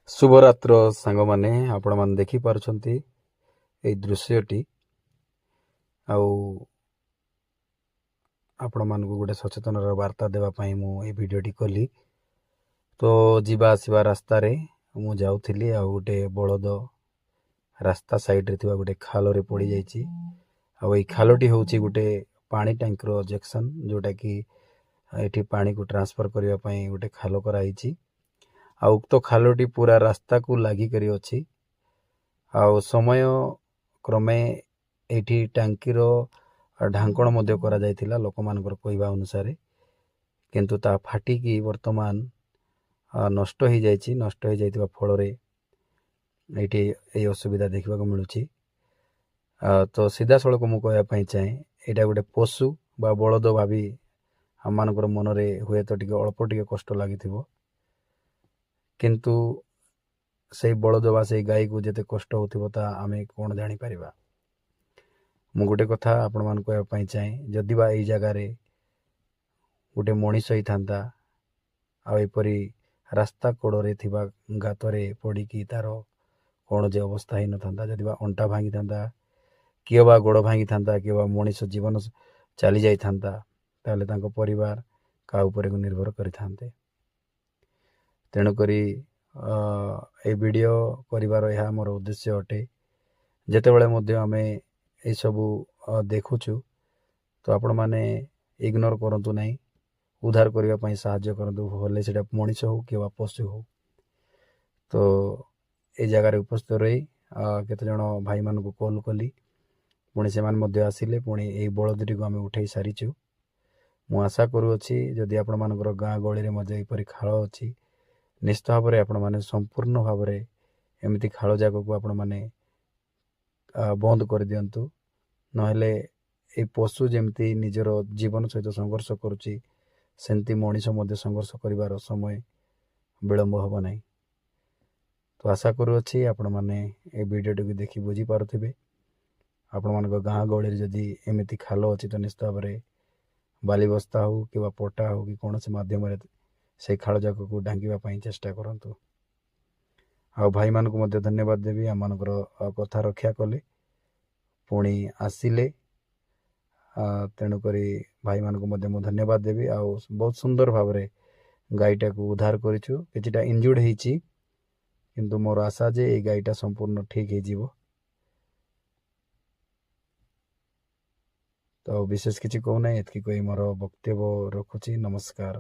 ଶୁଭରାତ୍ର ସାଙ୍ଗମାନେ। ଆପଣମାନେ ଦେଖିପାରୁଛନ୍ତି ଏଇ ଦୃଶ୍ୟଟି ଆଉ ଆପଣମାନଙ୍କୁ ଗୋଟେ ସଚେତନର ବାର୍ତ୍ତା ଦେବା ପାଇଁ ମୁଁ ଏଇ ଭିଡ଼ିଓଟି କଲି। ତ ଯିବା ଆସିବା ରାସ୍ତାରେ ମୁଁ ଯାଉଥିଲି ଆଉ ଗୋଟେ ବଳଦ ରାସ୍ତା ସାଇଡ଼ରେ ଥିବା ଗୋଟେ ଖାଲରେ ପଡ଼ିଯାଇଛି। ଆଉ ଏଇ ଖାଲଟି ହେଉଛି ଗୋଟେ ପାଣି ଟ୍ୟାଙ୍କର ଜେକ୍ସନ୍, ଯେଉଁଟାକି ଏଠି ପାଣିକୁ ଟ୍ରାନ୍ସଫର୍ କରିବା ପାଇଁ ଗୋଟେ ଖାଲ କରାହେଇଛି। ଆଉ ଉକ୍ତ ଖାଲଟି ପୁରା ରାସ୍ତାକୁ ଲାଗିକରି ଅଛି। ଆଉ ସମୟ କ୍ରମେ ଏଇଠି ଟାଙ୍କିର ଢାଙ୍କଣ ମଧ୍ୟ କରାଯାଇଥିଲା ଲୋକମାନଙ୍କର କହିବା ଅନୁସାରେ, କିନ୍ତୁ ତାହା ଫାଟିକି ବର୍ତ୍ତମାନ ନଷ୍ଟ ହେଇଯାଇଛି। ନଷ୍ଟ ହେଇଯାଇଥିବା ଫଳରେ ଏଇଠି ଏଇ ଅସୁବିଧା ଦେଖିବାକୁ ମିଳୁଛି। ତ ସିଧାସଳଖ ମୁଁ କହିବା ପାଇଁ ଚାହେଁ, ଏଇଟା ଗୋଟେ ପଶୁ ବା ବଳଦ ଭାବି ଆମମାନଙ୍କର ମନରେ ହୁଏତ ଟିକେ ଅଳ୍ପ ଟିକେ କଷ୍ଟ ଲାଗିଥିବ, କିନ୍ତୁ ସେଇ ବଳଦ ବା ସେଇ ଗାଈକୁ ଯେତେ କଷ୍ଟ ହେଉଥିବ ତା ଆମେ କ'ଣ ଜାଣିପାରିବା? ମୁଁ ଗୋଟେ କଥା ଆପଣମାନଙ୍କୁ କହିବା ପାଇଁ ଚାହେଁ, ଯଦି ବା ଏଇ ଜାଗାରେ ଗୋଟେ ମଣିଷ ହେଇଥାନ୍ତା ଆଉ ଏପରି ରାସ୍ତା କଡ଼ରେ ଥିବା ଗାତରେ ପଡ଼ିକି ତାର କ'ଣ ଯେ ଅବସ୍ଥା ହେଇନଥାନ୍ତା। ଯଦି ବା ଅଣ୍ଟା ଭାଙ୍ଗିଥାନ୍ତା, କିଏ ବା ଗୋଡ଼ ଭାଙ୍ଗିଥାନ୍ତା, କିଏ ବା ମଣିଷ ଜୀବନ ଚାଲି ଯାଇଥାନ୍ତା, ତାହେଲେ ତାଙ୍କ ପରିବାର କାହା ଉପରକୁ ନିର୍ଭର କରିଥାନ୍ତେ? ତେଣୁକରି ଏଇ ଭିଡ଼ିଓ କରିବାର ଏହା ମୋର ଉଦ୍ଦେଶ୍ୟ ଅଟେ। ଯେତେବେଳେ ମଧ୍ୟ ଆମେ ଏସବୁ ଦେଖୁଛୁ, ତ ଆପଣମାନେ ଇଗ୍ନୋର କରନ୍ତୁ ନାହିଁ, ଉଦ୍ଧାର କରିବା ପାଇଁ ସାହାଯ୍ୟ କରନ୍ତୁ, ଭଲେ ସେଇଟା ମଣିଷ ହଉ କିମ୍ବା ପଶୁ ହଉ। ତ ଏଇ ଜାଗାରେ ଉପସ୍ଥିତ ରହି କେତେଜଣ ଭାଇମାନଙ୍କୁ କଲ୍ କଲି, ପୁଣି ସେମାନେ ମଧ୍ୟ ଆସିଲେ, ପୁଣି ଏଇ ବଳଦଟିକୁ ଆମେ ଉଠାଇ ସାରିଛୁ। ମୁଁ ଆଶା କରୁଅଛି, ଯଦି ଆପଣମାନଙ୍କର ଗାଁ ଗହଳିରେ ମଧ୍ୟ ଏପରି ଖାଳ ଅଛି, ନିଶ୍ଚିତ ଭାବରେ ଆପଣମାନେ ସମ୍ପୂର୍ଣ୍ଣ ଭାବରେ ଏମିତି ଖାଳ ଯାକକୁ ଆପଣମାନେ ବନ୍ଦ କରିଦିଅନ୍ତୁ। ନହେଲେ ଏଇ ପଶୁ ଯେମିତି ନିଜର ଜୀବନ ସହିତ ସଂଘର୍ଷ କରୁଛି, ସେମିତି ମଣିଷ ମଧ୍ୟ ସଂଘର୍ଷ କରିବାର ସମୟ ବିଳମ୍ବ ହେବ ନାହିଁ। ତ ଆଶା କରୁଅଛି ଆପଣମାନେ ଏ ଭିଡ଼ିଓଟିକୁ ଦେଖି ବୁଝିପାରୁଥିବେ। ଆପଣମାନଙ୍କ ଗାଁ ଗହଳିରେ ଯଦି ଏମିତି ଖାଲ ଅଛି, ତ ନିଶ୍ଚିତ ଭାବରେ ବାଲି ବସ୍ତା ହେଉ କିମ୍ବା ପଟା ହେଉ କି କୌଣସି ମାଧ୍ୟମରେ ସେଇ ଖାଳ ଯାକକୁ ଢାଙ୍କିବା ପାଇଁ ଚେଷ୍ଟା କରନ୍ତୁ। ଆଉ ଭାଇମାନଙ୍କୁ ମଧ୍ୟ ଧନ୍ୟବାଦ ଦେବି, ଆମମାନଙ୍କର କଥା ରକ୍ଷା କଲେ, ପୁଣି ଆସିଲେ। ତେଣୁକରି ଭାଇମାନଙ୍କୁ ମଧ୍ୟ ମୁଁ ଧନ୍ୟବାଦ ଦେବି। ଆଉ ବହୁତ ସୁନ୍ଦର ଭାବରେ ଗାଈଟାକୁ ଉଦ୍ଧାର କରିଛୁ। କିଛିଟା ଇଞ୍ଜୁର୍ଡ଼ ହେଇଛି, କିନ୍ତୁ ମୋର ଆଶା ଯେ ଏଇ ଗାଈଟା ସମ୍ପୂର୍ଣ୍ଣ ଠିକ୍ ହେଇଯିବ। ତ ବିଶେଷ କିଛି କହୁନାହିଁ, ଏତିକି କହି ମୋର ବକ୍ତବ୍ୟ ରଖୁଛି। ନମସ୍କାର।